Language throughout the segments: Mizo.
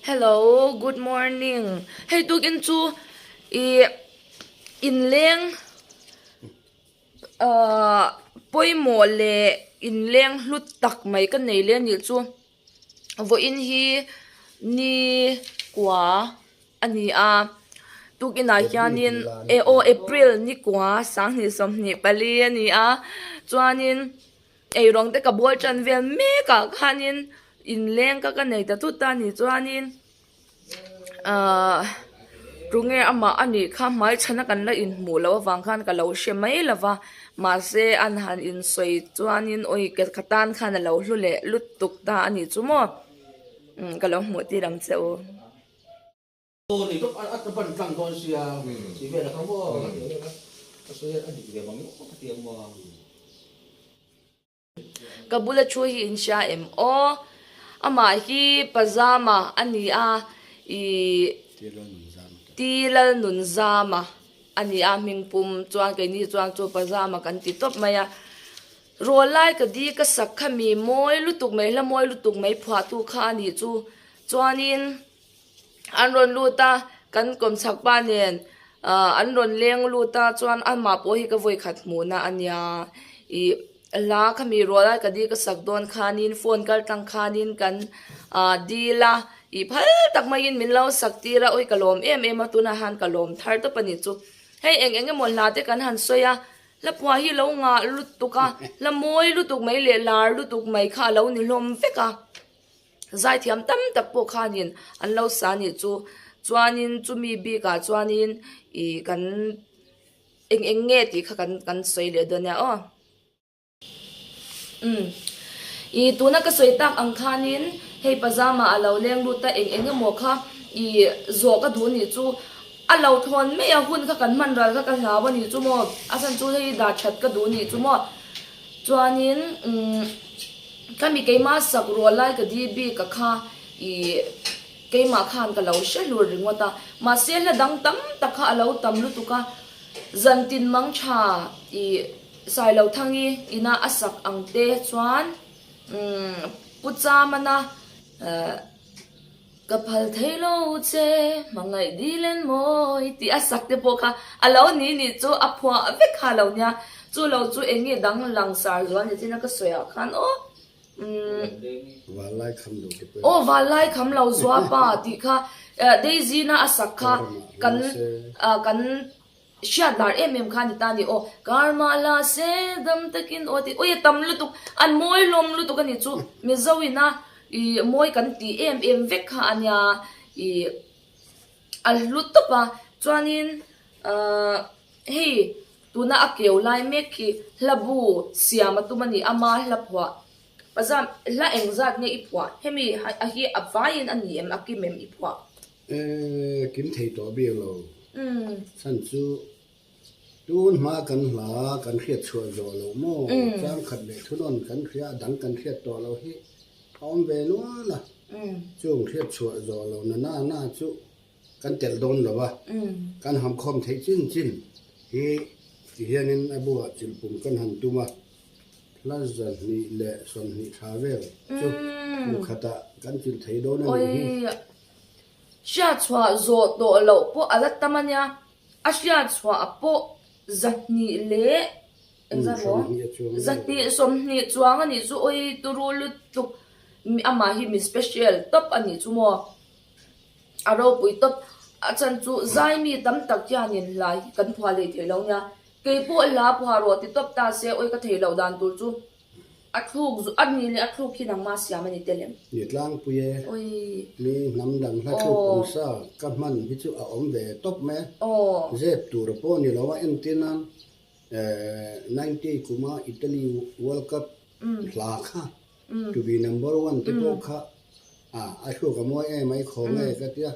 Hello, good morning. Hei tukin chu i inleng ahh pawimawh leh inleng hlut tak mai ka nei leh anih chu. Vawiin hi ni kua a ni a, tukinah hianin eh aw April ni kua 2024 a ni a, chuanin eirawng te ka bawl tan vel mek ah khanin inleng ka ka nei ta tut a ni chuanin ahh tunge amah a nih kha hmaichhana kan la inhmuh loh avang khan ka lo hre mai lo va mahse an han insawi chuanin awi ka tan khan a lo hlu leh lutuk ta a nih chu maw umm ka lo hmuh tir ang che u. Ka bula thu hi in hria em aw? Amah hi Pazama a ni a, ih Ti Lalnunzama a ni a hming pum chuan keini chuan chu Pazama kan ti tawp mai a. Rawl lai ka di ka sak kha mi mawi lutuk mai hla mawi lutuk mai phuahtu kha a nih chu. Chuanin. An rawn lut a, kan kawmchhak pa nen ah an rawn leng lut a chuan amah pawh hi ka vawi khat hmuhna a nia ih hla khami rual a ka di ka sak dawn khanin phone kal tlang khanin kan ah dil a ih phal tak maiin min lo sak tir a awi ka lawm em em a tunah hian ka lawm thar tawp a ni chu hei eng eng emaw hla te kan han sawi a hla phuah hi lo ngah lutuk a hla mawi lutuk mai leh lar lutuk mai kha a lo ni hlawm vek a. Zaithiam tam tak pawh khanin an lo sa anih chu chuanin chumi bikah chuanin ih kan eng eng nge tih kha kan kan sawi leh dawn nia aw. Umm ih tuna ka sawi tak ang khanin hei pajama a lo leng lut a eng eng emaw kha ih zawh ka duh anih chu a lo thawn mai a hun kha kan hman ral kha ka hlau anih chu maw a chhan chu hei dah that ka duh anih chu maw. Chuanin umm ka mi keimah sak rual lai ka di bik a kha ih keimah khan ka lo hre hlur ringawt a, mahse hla dang tam tak kha a lo tam lutuk a, zantin mang tha ih Sailothangi ina a sak ang te chuan umm Pu Chamana eh. Ka phal thei lo che, hmangaih dil en mawi tih a sak te pawh kha a lo ni nih chu a phuah vek kha a lo nia. Chu lo chu eng nge dang langsar zual ni chin a ka sawi ah khan aw umm Vanlai kham lo te pawh aw vanlai kham lo zua pa tih kha Daisy na a sak kha kan kan Hriat lar em em kha a ni ta a ni aw. Karma la se dam takin aw tih ui a tam lutuk an mawi hlawm lutuk a ni chu Mizo ina ih mawi kan tih em em vek kha a nia ih a hlu tawp a chuanin ahh hei tuna a keu lai mek khi hlabu siam a tum a ni ama hla phuah pazam hla engzat nge i phuah hemi a hi a vaiin a ni em a kim em i phuah. E, kim thei tawh bik lo. Chhan chu tun hma kan hla kan hriat chhuah zawh loh maw? Chang khat leh thunawn kan hria a dang kan hriat tawh loh hi a awm ve nual a. Chung hriat chhuah zawh loh na na na chu kan telh dawn lo a, kan ham khawm theih chin chin hi ti hianin a buah chilpum kan han tum a. Hla 220 tha vel chu hmu khatah kan chilh thei dawn a nih hi. Hriat chhuah zawh tawh loh pawh a la tam a nia, a hriat chhuah pawh 200 leh engzat maw? 220 chuang a nih chu awi turu lutuk amah hi mi special tawp a nih chu maw? A ropui tawp a chhan chu zai mi tam tak hianin hla hi kan phuah leh thei lo nia. Kei pawh hla phuah rawh ti tawp ta se awi ka thei loh dan tur chu a thluk a ni leh a thluk hi nangmah siam a ni tel em? Ni tlangpui e. Mi hnam dang hla thluk awm sa ka hman hi chu a awm ve tawp mai a. Zep tur pawh ni lo a entir nan 90 kuma Italy World Cup hla kha to be number one te pawh kha a thluk a mawi em a i khaw nge ka tia.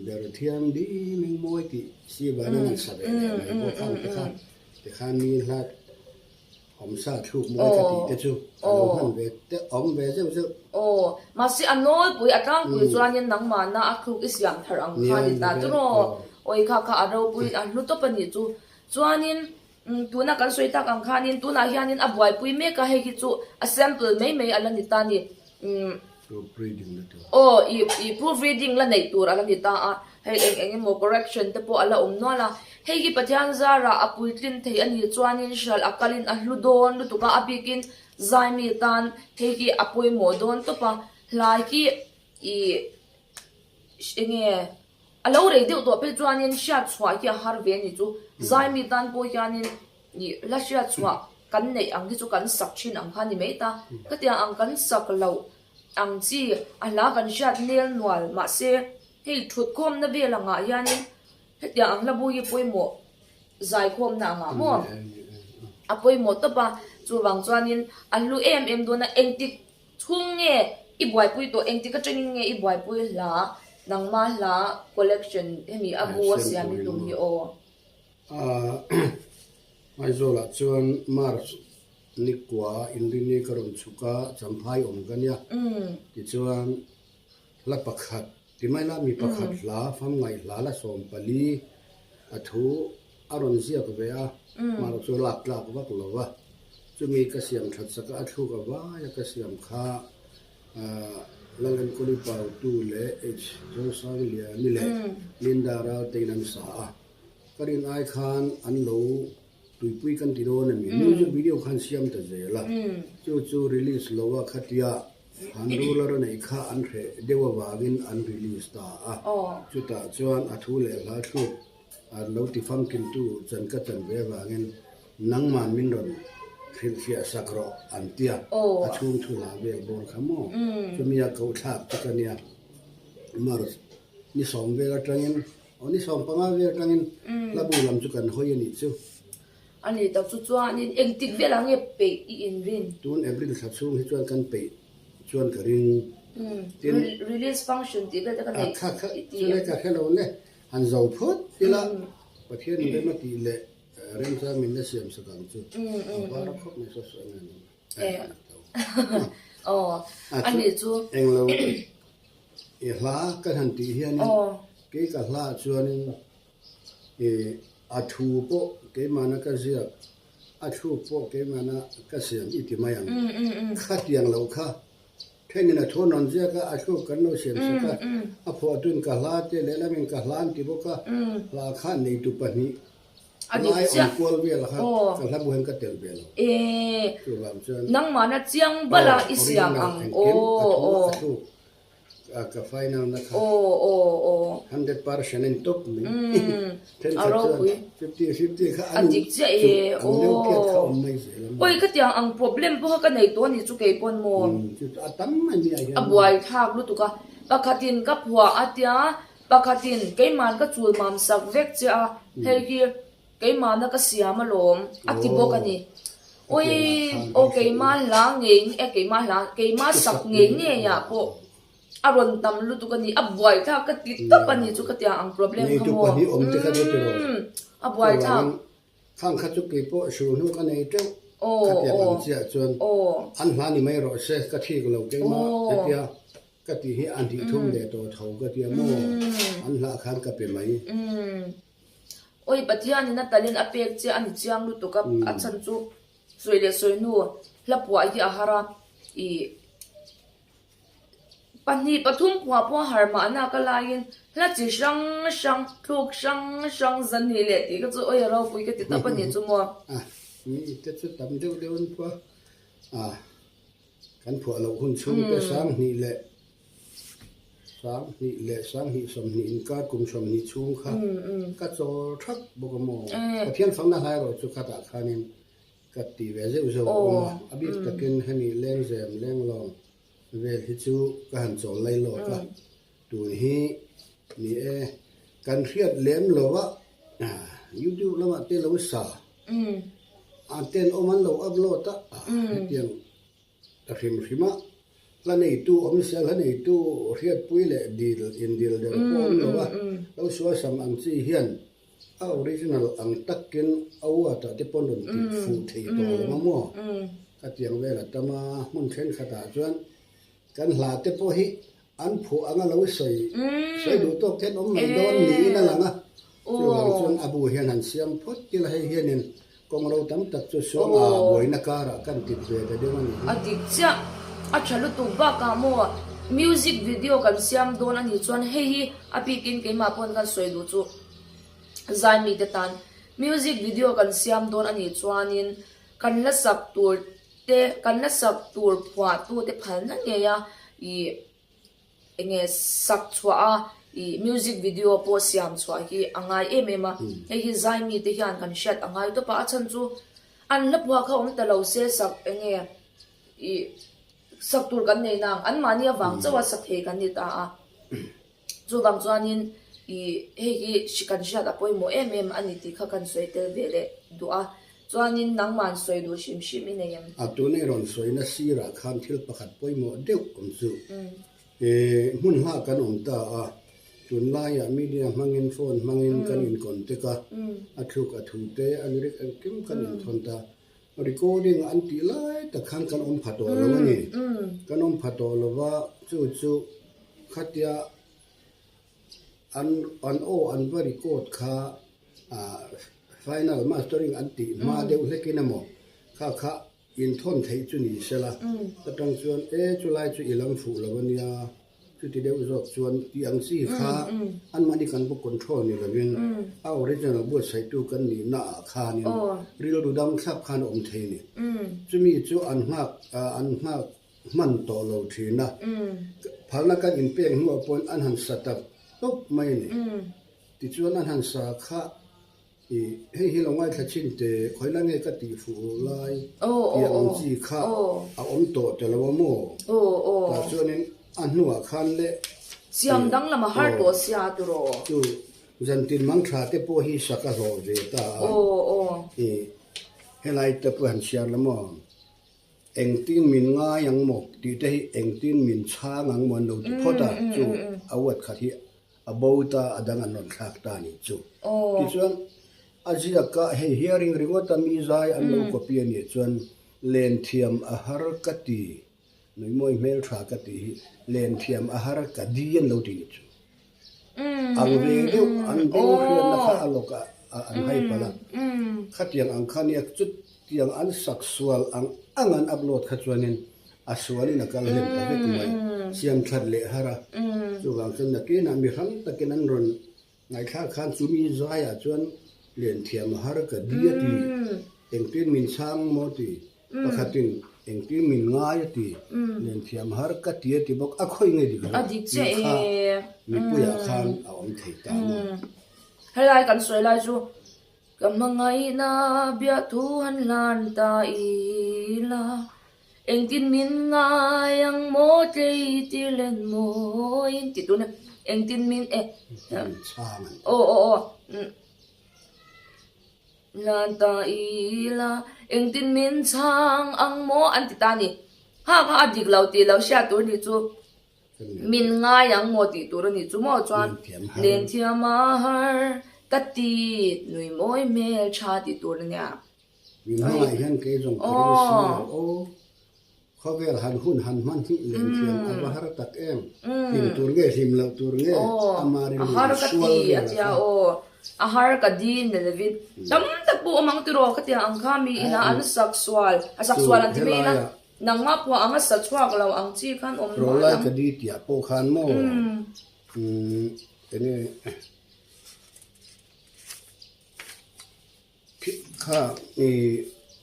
Ber thiam ding eng mawi tih si van an han sa ve leh mai pawh khan te kha tikhan mi hla awmsa thluk mawi ka tih te chu a lo hman ve te awm ve zeuh zeuh. Aw, mahse a nawlpui a tlangpui chuanin nangmahna a thluk i siam thar ang kha ni ta chu raw. Awi kha kha a ropui a hlu tawp a nih chu. Chuanin tuna kan sawi tak ang khanin tunah hianin a buaipui mek a hei hi chu a sample mai mai a la ni ta a ni. Proof reading la tur. Aw, i i proof reading la neih tur a la ni ta a, hei eng eng emaw correction te pawh a la awm nual a. Hei hi Pathian zarah a puitlin thei a nih chuanin hralh a kalin a hlu dawn lutuk a, a bikin zaimi tan hei hi a pawimawh dawn tawp a, hlai hi i enge a lo rei deuh tawh phei chuanin hriat chhuah hi a har ve a ni chu. Zaimi tan pawh hianin i la hriat chhuah kan neih ang hi chu kan sak thin ang kha a ni mai ta. Khatiang ang kan sak loh ang chi a hla kan hriat nel nual mahse hei thutkhawmna vel angah hianin hetiang ang hla bu hi pawimawh zaikhawmna angah maw a pawimawh tawp a. Chuvang chuanin a hlu em em dawn a, engtik chhung nge i buaipui tawh, engtik atangin nge i buaipui hla nangma hla collection hemi a bu a siam i tum hi aw. Aizawlah chuan March nikua inrini ka rawn chhuk a, Champhai awm ka nia. Tichuan hla pakhat ti mai la, mi pakhat hla, famngaih hla la 14 a thu a rawn ziak ve a, mahrawh chu lak tlak vak lo va. Chumi ka siam that sak a, a thluk a vai a ka siam kha Lalenkawli Pautu leh H. Zosangliani leh Linda Raltein an sa a. Ka rin ai khan an lo tuipui kan ti dawn a ni. Music video khan siam ta zel a, chu chu release lo a khatia han ruler a neih kha an hreh deuh avangin an release ta a. Chutah chuan a thu leh hla thluk a lo ti famkimtu chan ka chan ve avangin nangman min rawn hrilhfiah sak rawh an tia, a chhung thu hla vel bawr kha maw? Chumi a kohthlak chu ka nia. March ni sawm vel atangin Aw ni 15 vel atangin hla bu lam chu kan hawi a nih chu. A ni tak chu chuanin engtik velah nge peih i inrin? Tun April thla chhung hi chuan kan peih chuan ka ring. Tin, Release function tih vel te ka neih kha kha i ti. Chulai ka hre lo le, han zo phut ila Pathian in rem a tih leh remchang min la siam sak ang chu. A var a khawp mai saw saw eng eng Aw, a ni chu. Englo I hla ka han tih hianin kei ka hla chuanin i a thu pawh keimahna ka ziak, a thluk pawh keimahna ka siam i ti mai ang. Khatiang lo kha thenin a thu an rawn ziak a, a thluk kan lo siam sak a, a phuahtun ka hla te lehlamin ka hla an ti bawk a, hla kha neitu pahnih A dik Lai chiah. awm kual vel kha Aw. ka hla bu hian ka tel ve lo. Ee. Chuvang chuan. Nangmahna chiang bala Aw, i siam original ang. engkim a Aw, thu aw. a thluk a ka final na kha. Aw, aw, aw. 100% a in tawp mai. Umm. Thenkhat A chuan ropui. 50 50 kha A an in dik chiah chu e. ang deuh phiat kha Aw. awm mai zel a maw. Oi khatiang ang problem pawh kha ka nei tawh a ni chu kei pawn maw. Umm chu a tam mai nia hian A maw. buai thlak lutuk a. Pakhatin ka phuah a tia Pakhatin, Keiman ka chul mam sak vek che a, hei hi keimahna ka siam alawm, a ti bawk a ni. Awii, aw keima hla ngei e, keima hla, keima sak ngei ngeiah pawh a rawn tam lutuk a ni, a buaithlak ka ti tawp a ni chu ka tia ang problem kha maw. Umm, a buaithlak. Khang kha chu kei pawh hrul hnu ka nei teuh, khatiang ang chiah chuan an hla ni mai rawh se, ka thik lo keimah hetia. Ka tih hi a hnih thum leh tawh tho ka ti a maw? An hlah khan ka pe mai. Awi Pathianin a talent a pek che a ni chiang lutuk a, a chhan chu sawi leh sawi hnu hla phuah hi a har a, ih pahnih pathum phuah pawh a har mahna ka laiin hla chi hrang hrang thluk hrang hrang zahnih leh tih kha chu awi a ropui ka ti tawp a ni chu maw. A, mi te chu tam deuh deuh an phuah a. Kan phuah loh hun chhungte 2000 leh 2000 leh 2020 inkar kum 20 chhung kha ka chawl thak bawk a maw? Pathian fakna hlai erawh chu khatah khanin ka ti ve zeuh zeuh a awm a, a bik takin hemi lengzem lenglawng vel hi chu ka han chawl lai lawk a, tun hi ni e kan hriat lem lo a, YouTube lamah te lo sa. A tenawm an lo upload a, hetiang ta hrim hrim a, hla neitu awm sia, hla neitu hriatpui leh dil indil der pawh awm lo a, lo sualsam ang chi hian a original ang takin a uatah te pawn rawn tih fuh thei tawh lo a maw? Ka tiang vel a tam a, hmun thenkhatah chuan kan hla te pawh hi An phuah anga lo sawi sawi duh tawk ten awm mai dawn niin a lang a, chuvang chuan a bu hian han siam phawt ila hei hianin kawng ro tam tak chu suang a buaina karah kan tit ve ta deuh a ni hi. A dik chiah, a tha lutuk bakah maw? Music video kan siam dawn a nih chuan hei hi a bikin keimah pawn kan sawi duh chu zai mite tan music video kan siam dawn a nih chuanin kan la sak tur te kan la sak tur phuah tu te phalna ngei a ih enge sak chhuah a ih music video pawh siam chhuah hi a ngai em em a hei hi zai mite hian kan hriat a ngai tawp a a chhan chu an la phuah kha awm ta lo se sak enge ih. Sak tur kan nei nang, anmahni avang chauh a sak thei kan ni ta a. Chuvang chuanin i hei hi kan hriat a pawimawh em em a ni tih kha kan sawi tel ve leh duh a. Chuanin nangman sawi duh hrim hrim i nei em? A tuna i rawn sawina sirah khan thil pakhat pawimawh deuh awm chu. I hmun hma kan awm ta a, tunlaiah media hmangin phone hmangin kan in contact a, a thluk a thu te a lyric engkim kan inthawn ta. Recording an tih lai tak khan kan awm pha tawh lo a ni. Kan awm pha tawh lo va, chu chu khatia an an aw an va record kha ah final mastering an tih hma deuh hlekin emaw kha kha inthawn theih chu ni sela. Atang chuan e chulai chu i lam fuh lo a nia. Chuti deuh zawk chuan tih ang chi kha anmahni kan va control ni lovin a original buatsaihtu kan nihna ah khanin rilru dam thlap khan a awm thei a ni. Chumi chu an nghak an nghak hman tawh lo thin a, phalna kan inpek hnuah pawhin an han sa tak tawp mai a ni. Tichuan an han sa kha I hei hi lo ngaithla chin teh, khawila nge ka tih fuh lai tih ang chi kha a awm tawh ta lo a maw? Tah chuanin a hnuah khan le Siam dang lam a har tawh sia tiraw? Chu zantin mangtha te pawh hi sak a hlawh ve ta a. I helai te pawh han chhiar la maw? Engtin min ngai ang maw tih te hi engtin min chhang ang maw an lo ti phawt a, chu a word khat hi a bo ta a dang an rawn thlak ta a nih chu. Tichuan a ziak a hei hearing ringawt a mi zai an lo copy a nih chuan len thiam a har ka ti, nuimawi hmel tha ka tih hi len thiam a har ka di an lo ti nih chu. Ang ve deuh an beng hriatna kha a lawk a an hai palh a, khatiang ang kha nia chutiang an sak sual ang ang an upload kha chuanin a sualin a kal hlen ta vek mai, siam that leh har a, chuvang chuan nakinah mi hrang takin an rawn ngaihthlak khan chumi zaiah chuan len thiam a har ka di a ti, engtin min chhang maw ti. Pakhatin engtin min ngai a ti, nen thiam har ka ti a ti bawk, a khawi nge dik zawk tih kha mipuiah khan a awm thei ta maw? Helai kan sawi lai chu ka hmangaihna biahthu han hlan ta ila, engtin min ngai ang maw tlei tir len mawiin tih tur nia, engtin min e. Aw aw aw. Lan ta ila, engtin min chhang ang maw an ti ta a ni. Ha kha a dik lo tih lo hriat tur ni chu min ngai ang maw tih tur a ni chu maw chuan len thiam a har ka ti nui mawi hmel tha tih tur a nia. Min hmangaih hian kei zawng ka ring si lo aw. Khawvel han hun han hman hi len thiam a va har tak em? Hlim tur nge hlim loh tur nge ama rilru in sual vel a kha. A har ka di ni lovin tam tak pawh awm ang tiraw ka tia ang kha mi ina an sak sual a sak sual an ti mai ila nangmah pawh ang a sa chhuak lo ang chi khan awm nual ang. Rawlai ka di tiah pawh khan maw enge Kha i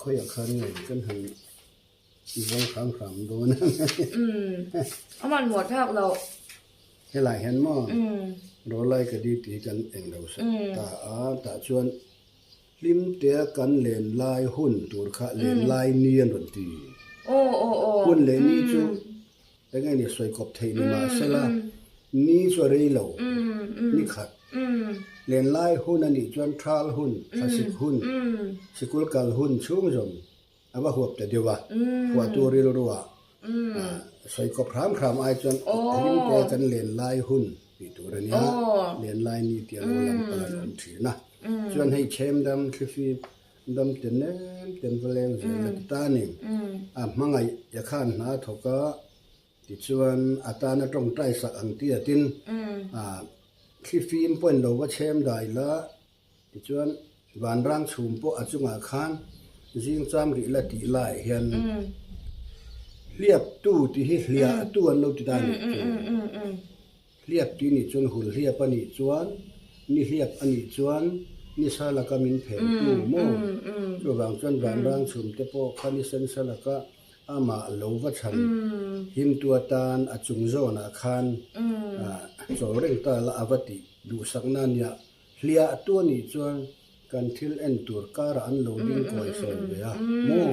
khawiah khan nge kan han zawng hram hram dawn a. A man muah thlak loh. Helai hian maw rawlai ka di tih hi kan eng lo sak ta a, tah chuan hlim tea kan len lai hun tur kha len lai ni an rawn ti. Hun leh ni chu Eng nge ni sawi kawp theih ni mah sela, ni chu a rei lo, ni khat. Lenlai hun a nih chuan thal hun, thlasik hun, sikul kal hun chhung zawng a va huap ta deuh a, phuahtu rilruah sawi kawp hram hram ai chuan hlimte kan lenlai hun tih tur a nia, lenlai ni tia lo lam pal an awm thin a. Chuan hei chhemdam thlifim Dam te nem ten va leng zel a ti ta a ni. A hmangaih ya khan hna a thawk a, tichuan a tana tawngtai sak ang ti a tin thli fim pawhin lo va chhem dai la, tichuan vanrang chhum pawh a chungah khan zing cham rih la tih laiah hian Hliaptu tih hi hliahtu an lo ti ta a nih chu. Hliap tih nih chuan hul hliap a nih chuan, ni hliap a nih chuan ni sa laka min phentu maw? Chuvang chuan vanrang chhum te pawh kha ni sen sa laka amah lo va chhan himtu atan a chung zawnah khan chawl reng ta la a va tih duhsakna a nia. Hliahtu a nih chuan kan thil en tur karah an lo ding kawi sawi ve a maw?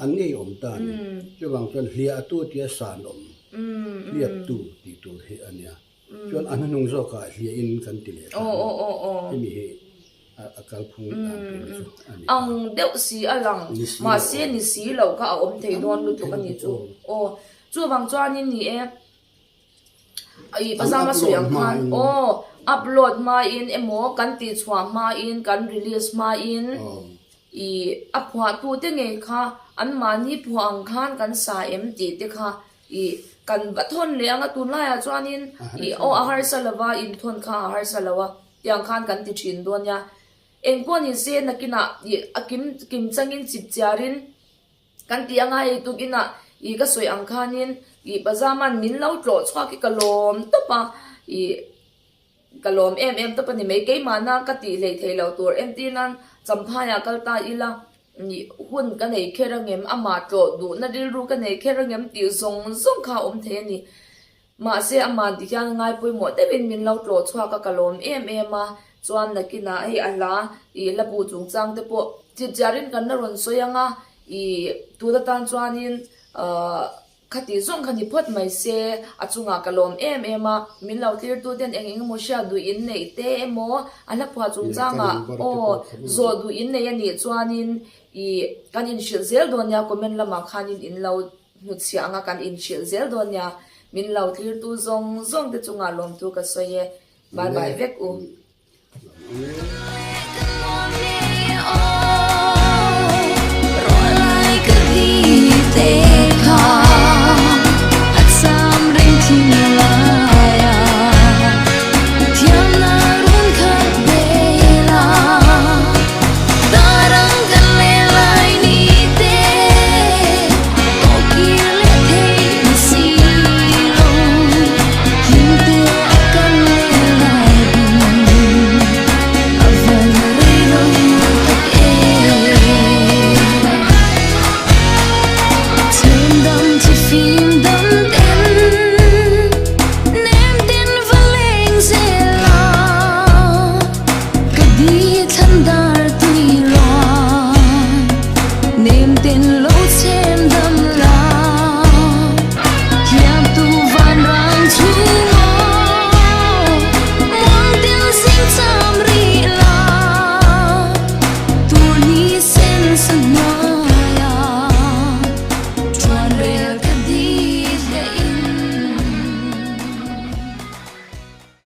An ngei awm ta a ni. Chuvang chuan hliahtu tia san awm, hliaptu tih tur hi a nia. Chuan a hnuhnung zawkah hliahin kan ti leh ta a ni. Hemi hi a kalphung dan tur chu a ni. Ang deuh si a lang, mahse ni si lo kha a awm thei dawn lutuk a ni chu. Aw, chuvang chuanin ni e. Ih pazama sawi ang khan aw upload hmain emaw kan tih chhuah hmain kan release hmain ih a phuahtu te ngei kha an mahni phuah ang khan kan sa em tih te kha ih kan va thawn leh ang a tunlaiah chuanin ih aw a harsa lova inthawn kha a harsa lo a tiang khan kan ti thin dawn nia engpawh ni se nakinah ih a kim kim changin chip chiarin. Kan ti anga hei tukinah ih ka sawi ang khanin ih Pazaman min lo tlawh chhuak hi ka lawm tawp a, ih ka lawm em em tawp a ni mai. Keimahna ka tih hlei thei lo tur entir nan Champhaiah kal ta ila ih hun ka nei kher angem, amah tlawh duhna rilru ka nei kher angem tih zawng zawng kha a awm thei a ni. Mahse amah ti hian ngai pawimawh deuhin min lo tlawh chhuak a, ka lawm em em a, chuan nakinah hei a hla ih hla bu chungchang te pawh chipchiarin kan la rawn sawi ang a, ih tun atan chuanin ahh khati zawng kha ni phawt mai se a chungah ka lawm em em a, min lo tlirtu ten eng eng emaw hriat duh in neih te emaw a hla phuah chungchangah aw zawh duh in nei a nih chuanin ih kan inhrilh zel dawn nia comment lamah khanin in lo Hnutchhiah anga kan inhrilh zel dawn nia, min lo tlirtu zawng zawng te chungah lawmtu ka sawi e. Bye bye vek u.